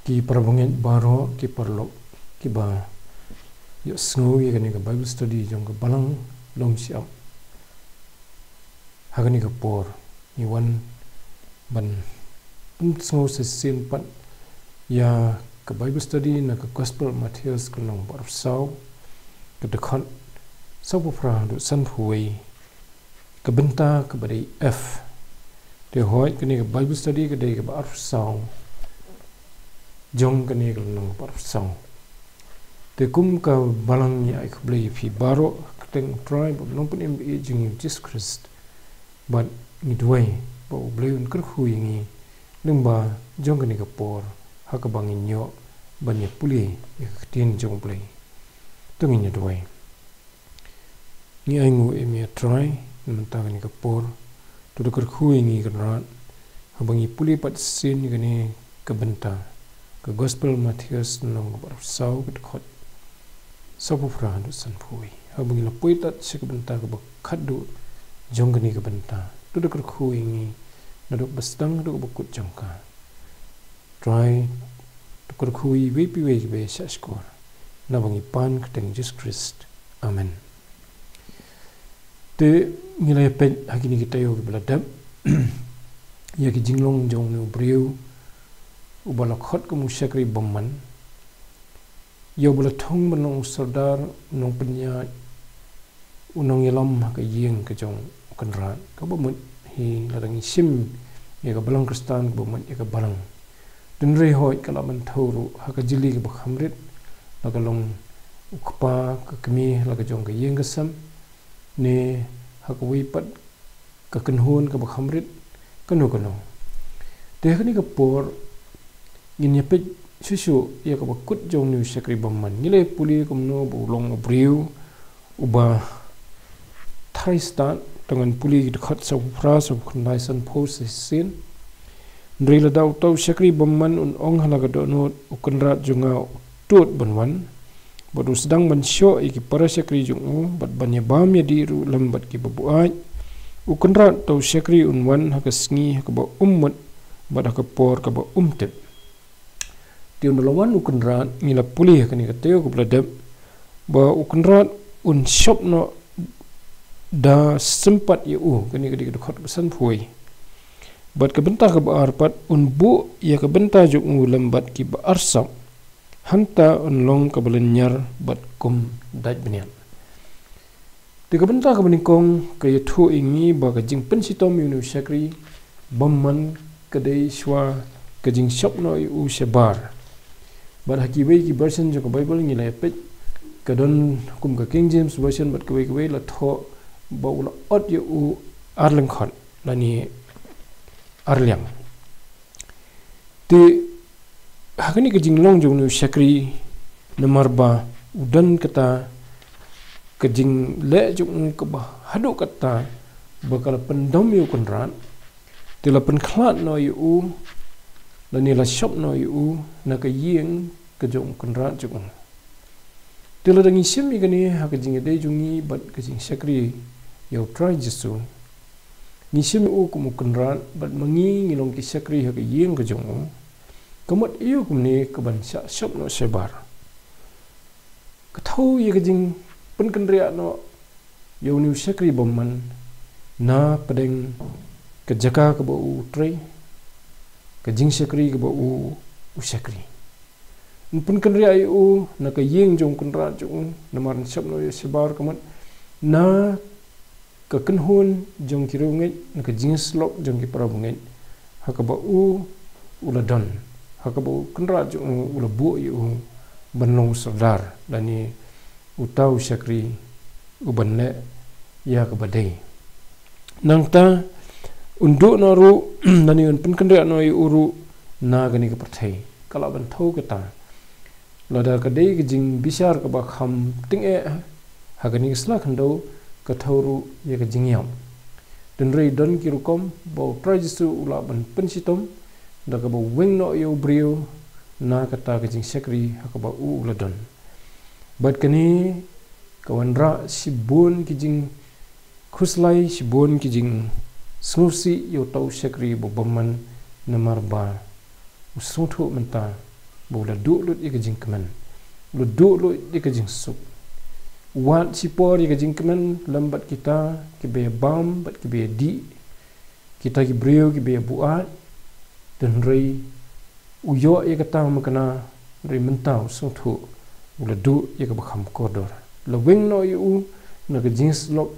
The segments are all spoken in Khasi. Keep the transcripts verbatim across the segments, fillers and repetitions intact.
Ki parabangeit baroh, ki paralok kiba ïohsngew ïa kane ka Bible study jong ka Balang Longshyiap. Ha kane ka por ngi wan ban pynsngew shisien pat ïa ka Bible study na ka Gospel Mathaios ka lynnong ba arphew saw, ka dkhot sawphew phra haduh sanphew wei, ka bynta kaba dei F. Te hooid, kane ka Bible study ka dei kaba arphew saw jong kane ka lynnong ba arphew saw. Te kum ka Balang ngi ai khublei ïa phi baroh ha ka kyrteng U Trai bad U Nongpynim ba ïeit jong ngi U Jisu Khrist. Bad ngi duwai ba U Blei un kyrkhu ïa ngi lyngba jong kane ka por ha kaba ngin ïoh ban ïa pule ïa ka ktien jong U Blei. To ngin ïa duwai. Ngi ainguh ïa me, A Trai, na mynta kane ka por. To da kyrkhu ïa ngi, Kynrad, haba ngi pule pat shisien ïa kane ka bynta, ka Gospel Mathaios lynnong kaba arphew saw, ka dkhot sawphew phra haduh sanphew wei. Haba ngi la poi tad sha ka bynta kaba khatduh jong kane ka bynta, to da kyrkhu ïa ngi naduh ba sdang haduh ba kut jong ka. Trai, to kyrkhu ïa iwei pa iwei kiba ïa shahshkor. Naba ngi pan ha ka kyrteng U Jisu Khrist. Amen. Te ngi la ïa peit ha kine ki taïew kiba la dep ïa ki jinglong jong une u briew uba la khot kum u shakri bymman, ïa uba la thung ban long u sordar, u nongpynïaid, u nongïalam ha ka ïing ka jong u Kynrad, kaba mut hi, lada ngi shim ïa ka Balang Khristan, kaba mut ïa ka balang. Hynrei hooid, ka la ban thew ruh ha ka jylli kaba kham rit, la ka long u kpa, ka kmie la ka jong ka ïing ka sem, ne ha kawei pat ka kynhun kaba kham rit, kano kano. Te ha kane ka por ngin ïa peit shuh shuh ïa kaba kut jong une u shakri bymman. Ngi la ïa pule kumno ba u long u briew uba tharai stad, to ngan pule ki dkhot sawphew phra, sawphew khyndai, sanphew shisien. Hynrei lada uta u shakri bymman un ong ha la ka dohnud, u kynrad jong nga u tud ban wan, bad u sdang ban shoh ïa ki para shakri jong u, bad ban ïa bam ïa dih ruh lem bad kiba buaid, u kynrad uta u shakri un wan ha ka sngi ha kaba um mut, bad ha ka por kaba um tip. Te ynda la wan u kynrad, ngi la pule ha kane ka taïew kaba la dep, ba u kynrad un shop noh da sympat ïa u, kane ka dei ka dkhot ba sanphew wei. Bad ka bynta kaba ar pat, un buh ïa ka bynta jong u lem bad kiba arsap, hangta un long kaba lynñiar bad kum dait bniat. Te ka bynta kaba nyngkong ka ïathuh ïa ngi ba ka jingpynshitom ïa une u shakri bymman ka dei shuwa ka jingshop noh ïa u shabar. Bad ha kiwei ki version jong ka Bible ngi la ïa peit, ka don kum ka King James Version bad kawei kawei la thoh ba u la ot ïa u ar lyngkhot lane ar liang. Te ha kane ka jinglong jong une u shakri, namar ba u don kata ka jingleh jong u kaba haduh katta ba ka la pyndom ïa u kynrad, te la pynkhlad noh ïa u, lane la shop noh ïa u na ka ïing ka jong u kynrad jong u. Te lada ngi shim ïa kane ha ka jingïadei jong ngi bad ka jingshakri ïa u Trai Jisu, ngi shim ïa u kum u kynrad bad ma ngi ngi long ki shakri ha ka ïing ka jong u, ka mut aïu kumne ka ban shah shop noh shabar. Ka thew ïa ka jingpynkynriah noh ïa une u shakri bymman na pdeng ka jaka kaba u trei, ka jingshakri kaba u u shakri. Yn pynkynriah ïa u na ka ïing jong u kynrad jong u, namar yn shop noh ïa u shabar, ka mut na ka kynhun jong ki riewngeit, na ka jingïasyllok jong ki parabangeit, ha kaba u u la don, ha kaba u kynrad jong u u la buh ïa u ban long u sordar, lane uta u shakri u ban leh ïa kaba dei. Nangta un duh noh ruh, lane un pynkynriah noh ïa u ruh na kane ka pyrthei. Ka lah ban thew kata. Lada ka dei ka jingbishar kaba kham tyngeh ha kane ka sla khyndew, ka thew ruh ïa ka jingïap. Hynrei don ki rukom ba u Trai Jisu u lah ban pynshitom da kaba weng noh ïa u briew na kata ka jingshakri ha kaba u u la don. Bad kane ka wanrah shibun ki jingkhuslai, shibun ki jingsngewsih ïa uta u shakri ba bymman, namar ba u sngewthuh mynta ba u la duh lut ïa ka jingkmen, u la duh lut ïa ka jingsuk. U wad shipor ïa ka jingkmen lem bad kita kiba ïa bam bad kiba ïa dih, kita ki briew kiba ïa buaid. Hynrei u ïoh ïa kata makna, hynrei mynta u sngewthuh u la duh ïa kaba kham kordor. La weng noh ïa u na ka jingslap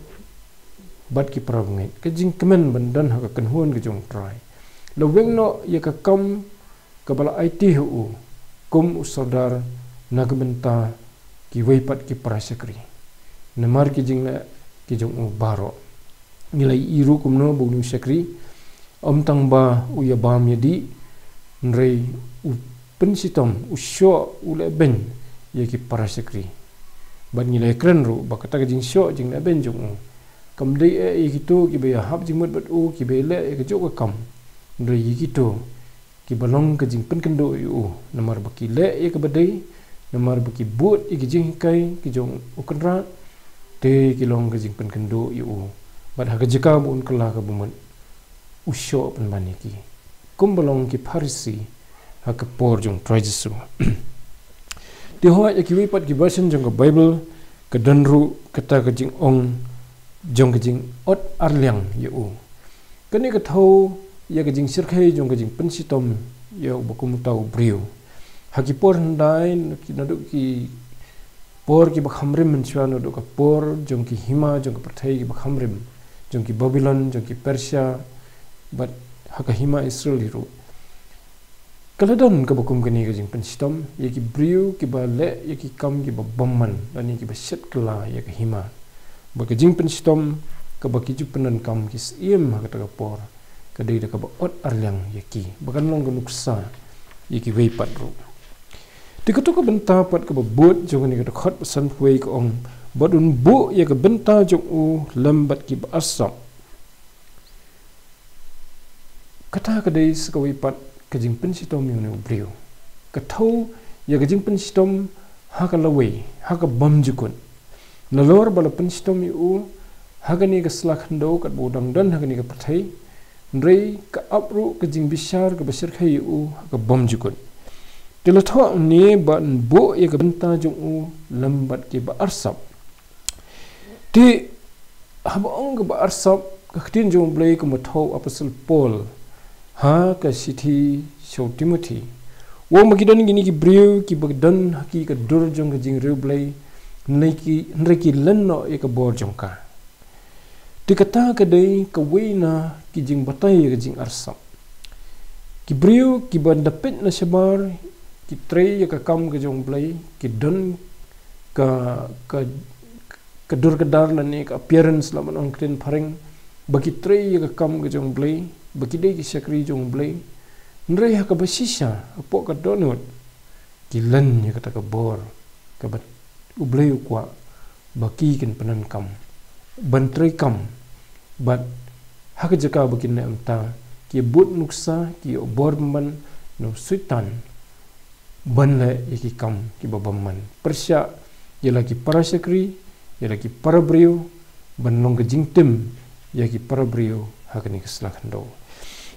bad ki parabangeit, ka jingkmen ban don ha ka kynhun ka jong U Trai. La weng noh ïa ka kam kaba la aiti ha u kum u sordar na ka bynta kiwei pat ki para shakri, namar ki jingleh ki jong u baroh. Ngi la ïohi ruh kumno ba une u shakri, ym tang ba u ïa bam ïa dih, hynrei u pynshitom, u shoh, u leh beiñ ïa ki para shakri. Bad ngi la ïakren ruh ba kata ka jingshoh jingleh beiñ jong u kam dei eh ïa kito kiba ïa hap jingmut bad u, kiba ïa leh ïa kajuh ka kam, hynrei ïa kito kiba long ka jingpynkynduh ïa u, namar ba ki leh ïa kaba dei, namar ba ki bud ïa ki jinghikai ki jong U Kynrad, te ki long ka jingpynkynduh ïa u. Bad ha ka jaka ba un kylla kaba mut, u shoh pynban ïa ki, kumba long ki Pharisi ha ka por jong U Trai Jisu. Te hooid, ïa kiwei pat ki version jong ka Baibl ka don ruh kata ka jingong jong ka jingot arliang ïa u. Kane ka thew ïa ka jingshyrkhei jong ka jingpynshitom ïa uba kum uta u briew. Ha ki por hyndai, naduh ki por kiba kham rim mynshuwa, naduh ka por jong ki hima jong ka pyrthei kiba kham rim, jong ki Babilon, jong ki Persia, bad ha ka hima Israel hi ruh, ka la don kaba kum kane ka jingpynshitom ïa ki briew kiba leh ïa ki kam kiba bymman lane kiba shet kylla ïa ka hima. Bad ka jingpynshitom kaba ki ju pyndonkam ki syiem ha kata ka por, ka dei da kaba ot arliang ïa ki, ba kan long ka nuksa ïa kiwei pat ruh. Te kato ka bynta pat kaba bud jong kane ka dkhot ba sanphew wei ka ong, bad un buh ïa ka bynta jong u lem bad kiba arsap. Kata ka dei sa kawei pat ka jingpynshitom ïa une u briew. Ka thew ïa ka jingpynshitom ha ka lawei, ha ka bymjukut. Nalor ba la pynshitom ïa u ha kane ka sla khyndew katba u dang don ha kane ka pyrthei, hynrei ka ap ruh ka jingbishar kaba shyrkhei ïa u ha ka bymjukut. Te la thoh hangne ba un buh ïa ka bynta jong u lem bad kiba arsap. Te haba ong kaba arsap, ka ktien jong U Blei kumba thoh u apostol Paul ha ka shithi sha u Timothi, u ong ba ki don kine ki briew kiba don ha ki ka dur jong ka jingriewblei, hynrei ki, hynrei ki len noh ïa ka bor jong ka. Te kata ka dei kawei na ki jingbatai ïa ka jingarsap. Ki briew kiba da peit na shabar, ki trei ïa ka kam ka jong U Blei, ki don ka, ka, ka dur ka dar lane ka appearance, lada ngan ong ktien phareng, ba ki trei ïa ka kam ka jong U Blei, ba ki dei ki shakri jong U Blei. Hynrei ha kaba shisha, hapoh ka dohnud, ki len ïa kata ka bor kaba U Blei u kwah ba ki kin pyndonkam ban trei kam. Bad ha ka jaka ba kin leh kumta, ki bud nuksa, ki ïoh bor bymman na u Soitan ban leh ïa ki kam kiba bymman, pyrshah ïa la ki para shakri, ïa la ki para briew, ban long ka jingtim ïa ki para briew ha kane ka sla khyndew.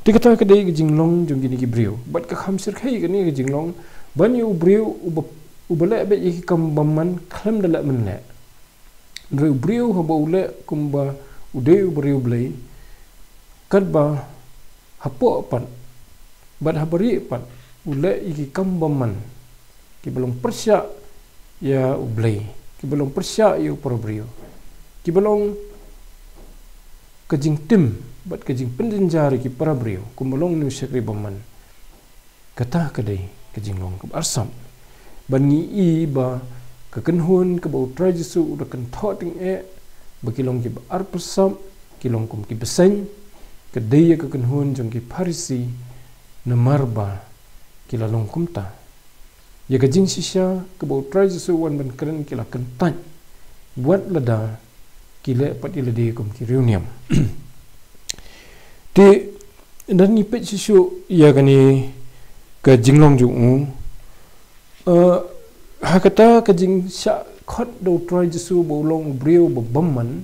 Te kata ka dei ka jinglong jong kine ki briew. Bad ka kham shyrkhei kane ka jinglong ban ïa u briew uba, uba leh beit ïa ki kam bymman khlem da leh mynleh. Hynrei u briew haba u leh kumba u dei u briew Blei, katba hapoh pat bad ha barieh pat u leh ïa ki kam bymman kiba long pyrshah ïa U Blei, kiba long pyrshah ïa u para briew, kiba long ka jingtim bad ka jingpynjynjar ïa ki para briew, kumba long une u shakri bymman. Kata ka dei ka jinglong kaba arsap. Bad ngi i ba ka kynhun kaba U Trai Jisu u da kynthoh tyngeh ba ki long kiba arpyrsap, ki long kum ki bseiñ, ka dei ïa ka kynhun jong ki Pharisi, namar ba ki la long kumta. Ïa ka jingshisha kaba U Trai Jisu u wan ban kren ki la kyntait wat lada ki leh pat ïa lade kum ki riewniam. Te ynda ngi peit shuh shuh ïa kane ka jinglong jong u, eh, ha kata ka jingshah khot da U Trai Jisu ba u long u briew ba bymman,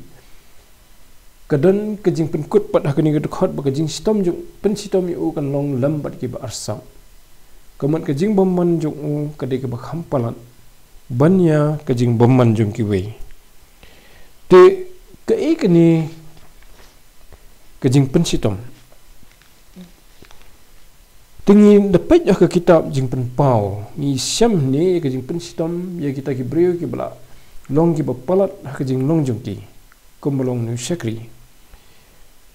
ka don ka jingpynkut pat ha kane ka dkhot ba ka jingshitom jong, pynshitom ïa u kan long lem bad kiba arsap. Ka mut ka jingbymman jong u ka dei kaba kham palat ban ïa ka jingbymman jong kiwei. Te kaei kane ka jingpynshitom? Te ngi da peit ha ka kitab Jingpynpaw, ngi shem ne ka jingpynshitom ïa kita ki briew kiba la long kiba palat ha ka jinglong jong ki, kumba long une u shakri.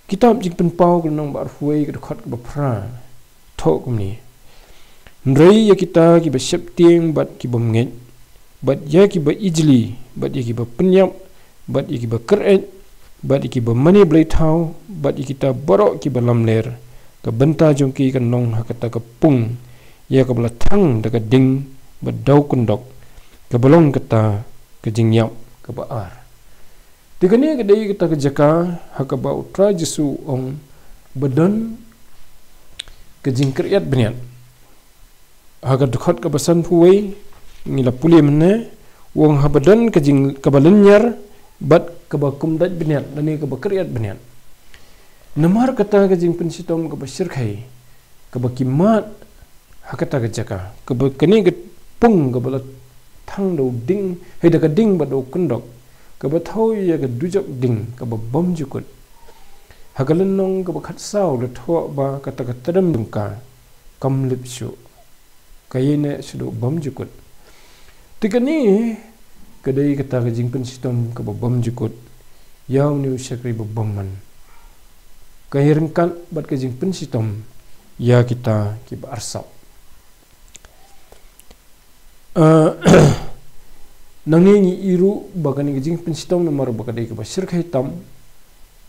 Kitab Jingpynpaw ka lynnong ba arphew wei, ka dkhot kaba phra, thoh kumne: Hynrei ïa kita kiba sheptieng bad ki bymngeit, bad ïa kiba ijli, bad ïa kiba pynïap, bad ïa kiba kyr-eit, bad ïa kiba mane blei thaw, bad ïa kita baroh kiba lamler, ka bynta jong ki kan long ha kata ka pung ïa kaba la thang da ka ding bad da u kyndok, kaba long kata ka jingïap kaba ar. Te kane ka dei kata ka jaka ha kaba U Trai Jisu u ong ba don ka jingkyriat bniat. Ha ka dkhot kaba sanphew wei, ngi la pule mynne, u ong haba don ka jing kaba lynñiar bad kaba kumdait bniat, lane kaba kyriat bniat. Namar kata ka jingpynshitom kaba shyrkhei, kaba ki mad ha kata ka jaka, kaba kane ka pung kaba la thang da u ding, hei, da ka ding bad da u kyndok, kaba thew ïa ka dujok ding kaba bymjukut. Ha ka lynnong kaba khatsaw la thoh ba kata ka tdem jong ka kam lip shuh, ka ïaineh shaduh bymjukut. Te kane ka dei kata ka jingpynshitom kaba bymjukut ïa une u shakri ba bymman. Ka ïaryngkat bad ka jingpynshitom ïa kita kiba arsap. Ah, nangne ngi i ruh ba kane ka jingpynshitom, namar ba ka dei kaba shyrkhei tam,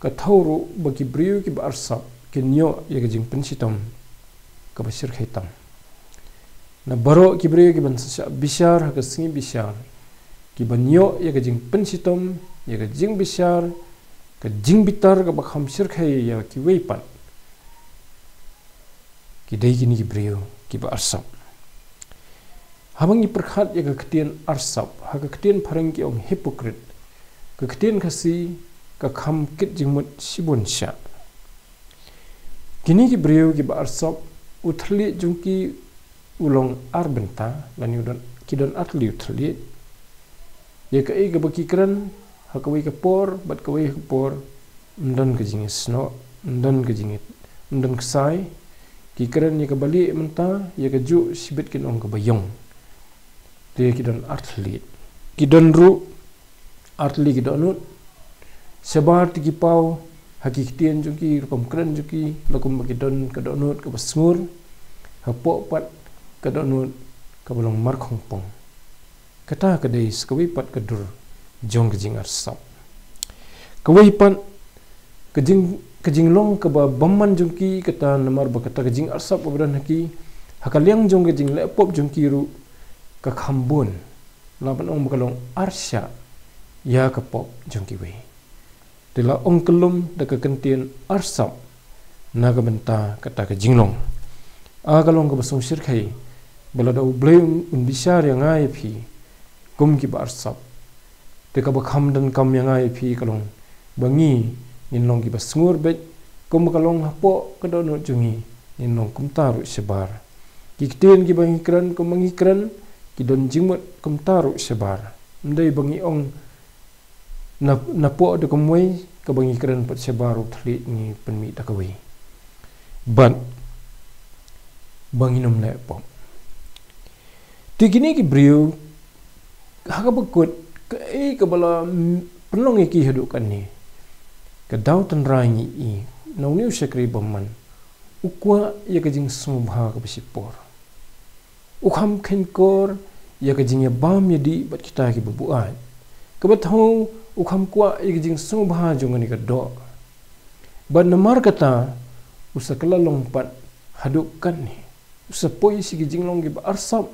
ka thew ruh ba ki briew kiba arsap kin ïoh ïa ka jingpynshitom kaba shyrkhei tam. Na baroh ki briew kiban sa shah bishar ha ka sngi bishar, kiban ïoh ïa ka jingpynshitom, ïa ka jingbishar, ka jingbitar kaba kham shyrkhei ïa kiwei pat, ki dei kine ki briew kiba arsap. Haba ngi pyrkhat ïa ka ktien arsap, ha ka ktien phareng ki ong hypocrite, ka ktien Khasi ka kham kit jingmut shibun shah. Kine ki briew kiba arsap, u thylliej jong ki u long ar bynta, lane u don, ki don ar tylli u thylliej. Ïa kaei kaba ki kren ha kawei ka por bad kawei ka por, ym don ka jingïasnoh, ym don ka jingïa, ym don ksai. Ki kren ïa kaba lieh mynta, ïa kajuh shibit kin ong kaba ïong. Te ki don ar thylliej. Ki don ruh ar tylli ki dohnud. Shabar te ki paw ha ki ktien jong ki, rukom kren jong ki, la kumba ki don ka dohnud kaba sngur, hapoh pat ka dohnud kaba long markhongpong. Kata ka dei sa kawei pat ka dur jong ka jingarsap. Kawei pat ka jing, ka jinglong kaba bymman jong ki, kata namar ba kata ka jingarsap kaba don ha ki, ha ka liang jong ka jingleh pop jong ki ruh ka kham bun. La ban ong ba ka long ar shah ïa ka pop jong kiwei. Te la ong kyllum da ka kyntien arsap na ka bynta kata ka jinglong. A ka long kaba song shyrkhei ba lada U Blei un, un bishar ïa nga ïa phi kum kiba arsap, te kaba kham donkam ïa nga ïa phi ka long ba ngi ngin long kiba sngur beit, kumba ka long hapoh ka dohnud jong ngi, ngin long kumta ruh shabar. Ki ktien kiba ngi kren, kumba ngi kren, ki don jingmut kumta ruh shabar. Ym dei ba ngi ong na, napoh da kumwei, kaba ngi kren pat shabar u thylliej ngi pynmih da kawei. Bad ba ngin ym leh pop. Te kine ki briew, ha kaba kut, kaei kaba la, mm, pynlong ïa ki haduh katne? Ka daw tynrai ngi i, na une u shakri bymman, u kwah ïa ka jingsngewbha kaba shipor. U kham kheiñkor ïa ka jingïabam ïadih bad kita kiba buaid. Kaba thew, u kham kwah ïa ka jingsngewbha jong kane ka doh. Bad namar kata, u sa kylla long pat haduh katne. U sa poi sha ki jinglong kiba arsap.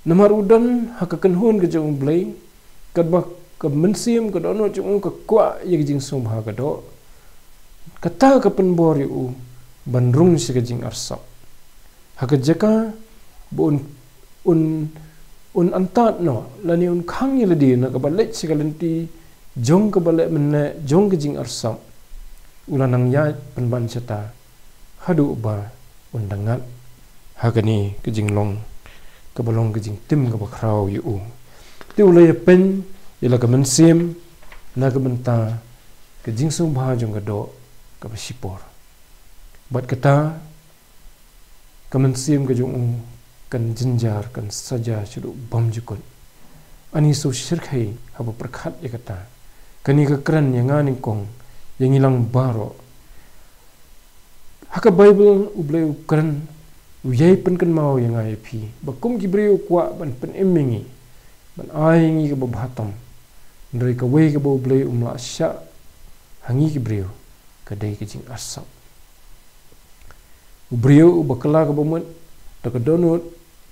Namar u don ha ka kynhun ka jong U Blei, katba ka mynsiem ka dohnud jong u ka kwah ïa ka jingsngewbha ka doh. Kata ka pynbor ïa u ban rung sha ka jingarsap. Ha ka jaka ba un, un, un antad noh, lane un khang ïa lade na kaba leit sha ka lynti jong kaba leh mynne jong ka jingarsap, u la nang ïaid pynban shata haduh ba un da ngat. ha kane ka jinglong kaba long ka jingtim kaba khraw ïa u. Te u la ïapeiñ ïa la ka mynsiem na ka bynta ka jingsngewbha jong ka doh kaba shipor. Bad kata ka mynsiem ka jong u kan jynjar, kan saja shaduh bymjukut. Ani shu shyrkhei haba pyrkhat ïa kata. Kane ka kren ïa nga nyngkong, ïa ngi lang baroh. Ha ka Baibl U Blei u kren, u ïai pynkynmaw ïa nga ïa phi ba kum ki briew u kwah ban pynim ïa ngi, ban ai ïa ngi kaba bha tam. Hynrei kawei kaba U Blei um lah shah ha ngi ki briew ka dei ka jingarsap. U briew uba kylla kaba mut da ka dohnud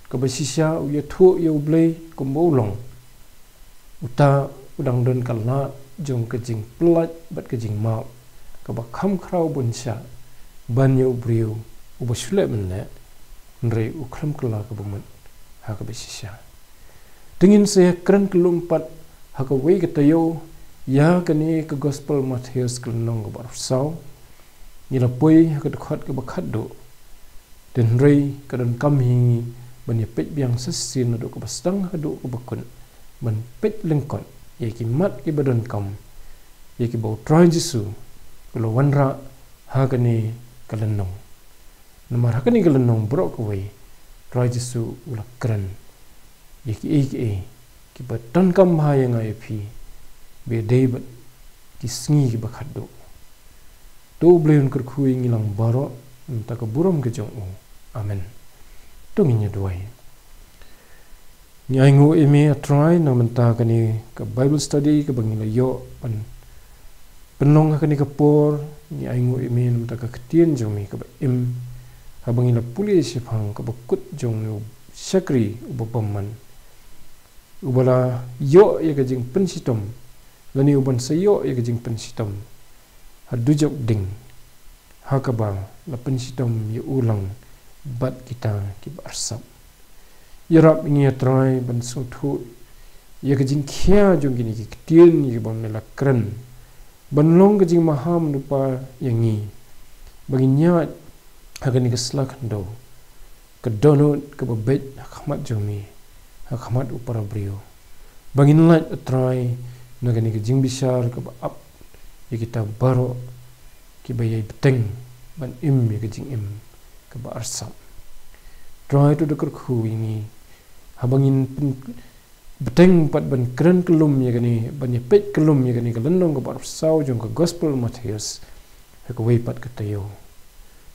kaba shisha u ïathuh ïa U Blei kumba u long, uta u dang don ka lad jong ka jingpyllait bad ka jingmap kaba kham khraw bun shah ban ïa u briew uba shu leh mynleh, hynrei u khlem kylla kaba mut ha kaba shisha. Te ngin sa ïakren kyllum pat ha kawei ka taïew ïa kane ka Gospel Mathaios ka lynnong kaba arphew saw. Ngi la poi ha ka dkhot kaba khatduh. Te hynrei ka donkam hi ngi ban ïapeit biang sa shisien naduh kaba sdang haduh kaba kut, ban peit lyngkot ïa ki mat kiba donkam, ïa kiba U Trai Jisu u la wanrah ha kane ka lynnong. Namar ha kane ka lynnong baroh kawei, Trai Jisu u la kren ïa kiei kiei kiba donkam bha ïa nga ïa phi, ba ïadei bad ki sngi kiba khatduh. To U Blei un kyrkhu ïa ngi lang baroh na ka bynta ka burom ka jong u. Amen. To ngin ïa duwai. Ngi ainguh ïa me, A Trai, na bynta kane ka Bible study kaba ngi la ïoh ban pynlong ha kane ka por. Ngi ainguh ïa me na bynta ka ktien jong me kaba im, haba ngi la pule shaphang kaba kut jong une u shakri uba bymman, uba la ïoh ïa ka jingpynshitom, lane uban sa ïoh ïa ka jingpynshitom ha dujok ding, ha kaba la pynshitom ïa u lang bad kita kiba arsap. Ïarap ïa ngi, A Trai, ban sngewthuh ïa ka jingkhia jong kine ki ktien ïa kiba me la kren, ban long ka jingmaham lypa ïa ngi, ba ngin ïaid ha kane ka sla khyndew ka dohnud kaba beit ha khmat jong me, ha khmat u para briew, ba ngin lait, A Trai, na kane ka jingbishar kaba ap ïa kita baroh kiba ïai bteng ban im ïa ka jingim kaba arsap. Trai, to da kyrkhu ïa ngi haba ngin pyn-, bteng pat ban kren kyllum ïa kane, ban ïapeit kyllum ïa kane ka lynnong kaba arphew saw jong ka Gospel Mathaios ha kawei pat ka taïew.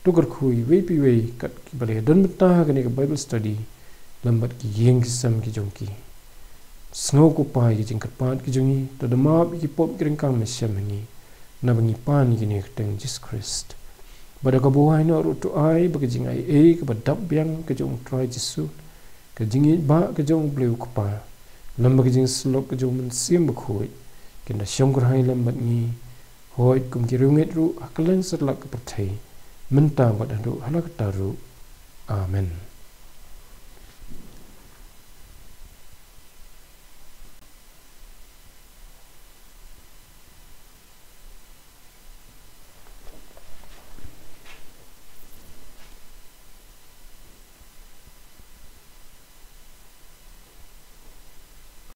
To kyrkhu ïa iwei pa iwei kat kiba la ïadon bynta ha kane ka Bible study lem bad ki ïing ki sem ki jong ki. Sngew, ko Pa, ïa ki jingkyrpad ki jong ngi, to da map ïa ki pop ki ryngkang me shem ha ngi, naba ngi pan ïa kine ha ka kyrteng Jisu Khrist. Bad da kaba wai noh ruh, to ai ba ka jingaiei kaba dap biang ka jong U Trai Jisu, ka jingïeit ba ka jong U Blei U Kpa, lem bad ka jingsyllok ka jong U Mynsiem Bakhuid, kin da shongkyrhai lem bad ngi, hooid kum ki riewngeit ruh ha kylleng satlak ka pyrthei, mynta bad haduh hala katta ruh. Amen.